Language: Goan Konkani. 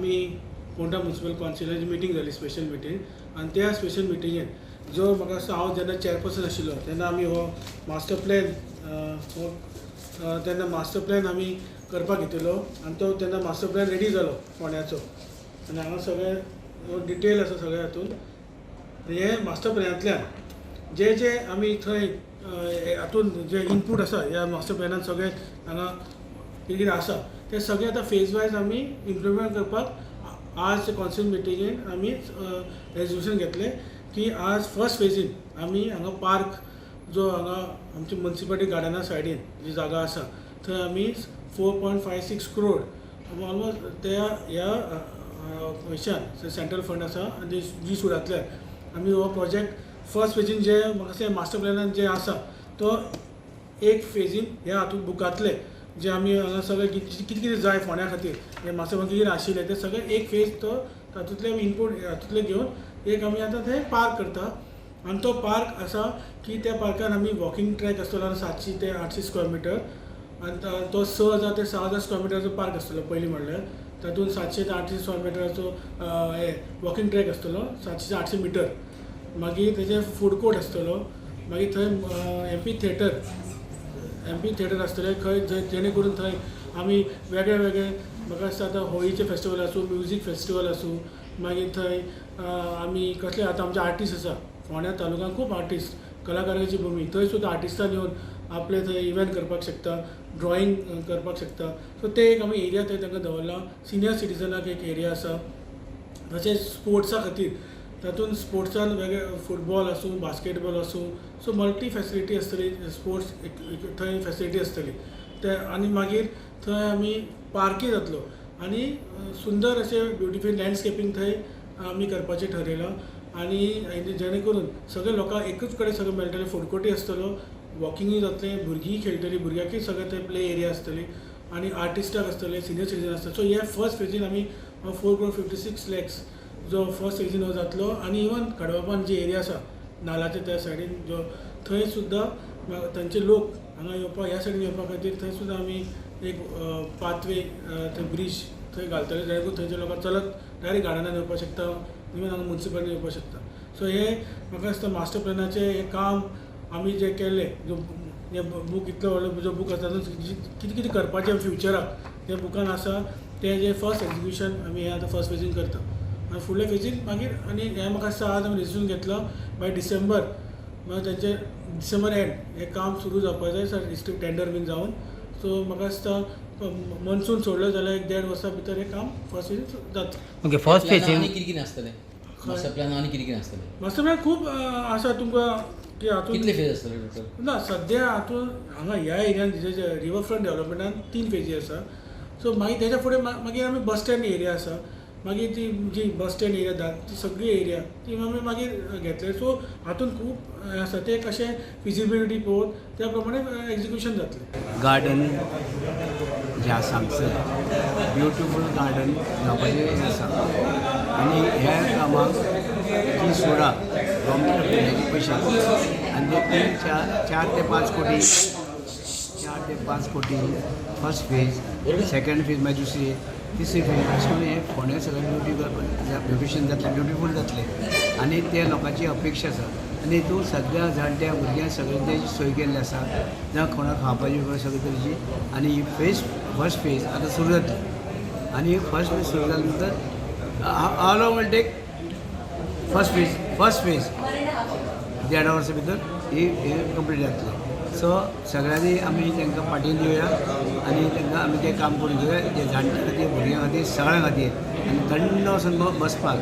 आमी फोंडा म्युनिसिपल कावन्सिलाची मिटींग जाली, स्पेशल मिटींग. आनी त्या स्पेशल मिटिंगेन जो म्हाका दिसता हांव जेन्ना चॅरपर्सन आशिल्लो तेन्ना आमी हो मास्टर प्लॅन हो तेन्ना मास्टर प्लॅन आमी करपाक घेतिल्लो आनी तो तेन्ना मास्टर प्लॅन रेडी जालो फोंड्याचो. आनी हांगा सगळें डिटेल आसा सगळ्या हातून. हे मास्टर प्लॅनांतल्यान जे जे आमी थंय हातून जे इनपूट आसा, ह्या मास्टर प्लॅनान सगळे हांगा कितें कितें आसा ते सगळे आतां फेज वायज आमी इम्प्लिमेंट करपाक आज कावन्सील मिटिंगेन आमी रेजोल्युशन घेतलें की आज फर्स्ट फेजीन आमी हांगा पार्क जो हांगा आमची मुन्सिपालिटी गार्डना सायडीन जी जागा आसा थंय आमी 4.56 crore almost त्या ह्या पयशान, सेंट्रल फंड आसा आनी जी सुडांतल्यान आमी हो प्रोजेक्ट फर्स्ट फेजीन जे म्हाका मास्टर प्लॅनान जे आसा तो एक फेजीन ह्या हातूंत बुकांतले जे आमी हांगा सगळे कितें कितें जाय फोंड्या खातीर, हे मास्टर प्लॅन कितें आशिल्लें ते सगळे एक फेज तो तातूंतले आमी इनपूट हातूंतले घेवन एक आमी आतां थंय पार्क करता. आनी तो पार्क आसा की त्या पार्कान आमी वॉकिंग ट्रॅक आसतलो 700 ते 800 स्क्वेअर मिटर आनी तो 6000 ते 7000 स्क्वेअर मिटराचो पार्क आसतलो. पयलीं म्हणल्यार तातूंत 700 ते 800 स्क्वेअर मिटराचो हे वॉकिंग ट्रॅक आसतलो, 700 ते 800 मिटर. मागीर तेजे फूड कोर्ट आसतलो. मागीर थंय एम्फी थिएटर आसतलें खंय जंय जेणे करून थंय आमी वेगळे वेगळे, म्हाका दिसता आतां होळीचें फेस्टिवल आसूं, म्युजीक फेस्टिवल आसूं, मागीर थंय आमी कसले आतां आमचे आर्टिस्ट आसा, फोंड्या तालुक्यान खूब आर्टिस्ट, कलाकाराची भुमी, थंय सुद्दां आर्टिस्टान येवन आपले थंय इव्हेंट करपाक शकता, ड्रॉइंग करपाक शकता. सो ते एक आमी एरिया थंय तांकां दवरला. सिनियर सिटीजनाक एक एरिया आसा. तशेंच स्पोर्ट्सा खातीर तातूंत स्पोर्ट्सान वेगळे फुटबॉल आसूं, बास्केटबॉल आसूं, सो मल्टी फेसिलिटी आसतली, स्पोर्ट्स थंय फेसिलिटी आसतली ते. आनी मागीर थंय आमी पार्कय जातलो आनी सुंदर अशें ब्युटिफूल लँडस्केपींग थंय आमी करपाचें ठरयलां. आनी जेणे करून सगळे लोकांक एकूच कडेन सगळें मेळटलें. फूड कोर्टूय आसतलो, वॉकिंगूय जातलें, भुरगींय खेळटलीं, भुरग्यांकूय सगळें थंय प्ले एरिया आसतली आनी आर्टिस्टाक आसतले, सिनियर सिटीजन आसतले. सो हे फर्स्ट फेजीन आमी 4 crore 56 lakhs जो फर्स्ट फेजीन हो जातलो. आनी इवन खडवापान जी एरिया आसा नालाच्या त्या सायडीन जो, थंय सुद्दां तांचे लोक हांगा येवपाक, ह्या सायडीन येवपा खातीर थंय सुद्दां आमी एक पाथवे थंय ब्रीज थंय घालतले, जेणे करून थंयच्या लोकांक चलत डायरेक्ट गार्डनान येवपाक शकता, इवन हांगा मुन्सिपालिटी येवपाक शकता. सो हे म्हाका दिसता मास्टर प्लॅनाचें हें काम आमी जें केल्लें, जो हे बूक इतलो व्हडलो जो बूक आसा तातूंत कितें कितें करपाचें फ्युचराक त्या बुकान आसा, तें जें फर्स्ट एक्जिक्युशन आमी हें आतां फर्स्ट फेजीन करता आनी फुडल्या फेजीन मागीर. आनी हें म्हाका दिसता आज आमी डिसिजन घेतलो, बाय डिसेंबर मागीर तेंचे डिसेंबर एंड हें काम सुरू जावपाक जाय सर, डिस्ट्रिक्ट टेंडर बीन जावन. सो म्हाका दिसता मनसून सोडलो जाल्यार एक देड वर्सा भितर हें काम फर्स्ट फेजीन जाता. ओके, फर्स्ट प्लॅन फेजीन आनी कितें कितें आसतलें मास्टर प्लॅन, आनी कितें कितें आसतलें? मास्टर प्लॅन खूब आसा तुमकां की हातूंत. कितले फेज आसतले टोटल? ना, सद्या हातूंत हांगा ह्या एरियान रिवर फ्रंट डेवलपमेंटान तीन फेजी आसा. सो मागीर तेच्या फुडें मागीर आमी बस स्टँड एरिया आसा, मागीर ती जी बस स्टँड एरिया, ती सगळी एरिया ती आमी मागीर घेतले. सो हातूंत खूब हें आसा, तें कशें फिजिबिलिटी पळोवन त्या प्रमाणे एक्जिक्युशन जातलें. गार्डन जें आसा हांगसर, ब्युटिफूल गार्डन जावपाचें हें आसा. आनी ह्या कामाक जी सोडा गव्हर्मेंट ऑफ इंडियाचे पयशे आनी ते तीन चार, 4 ते 5 कोटी, 4 ते 5 कोटी फर्स्ट फेज, सेकंड फेज, मागीर दुसरी, तिसरी फेज, अशें करून हें फोंड्या सगळें ब्युटिशन जातलें, ब्युटिफूल जातलें. आनी ते लोकांची अपेक्षा आसा. आनी हितून सगळ्या जाणट्या भुरग्यांक सगळ्यांची सोय केल्ली आसा, जावं कोणाक खावपाची सगळे तरेची. आनी ही फेज, फर्स्ट फेज आतां सुरू जातली. आनी फर्स्ट फेज सुरू जाल्या नंतर how long will take first phase? First phase देडा वर्सा भितर ही कंप्लीट जातली. सो सगळ्यांनी आमी तांकां फाटीन दिवया आनी तांकां आमी तें काम करून घेवया, जे जाणट्या खातीर, भुरग्यां खातीर, सगळ्यां खातीर आनी थंड वचून बसपाक.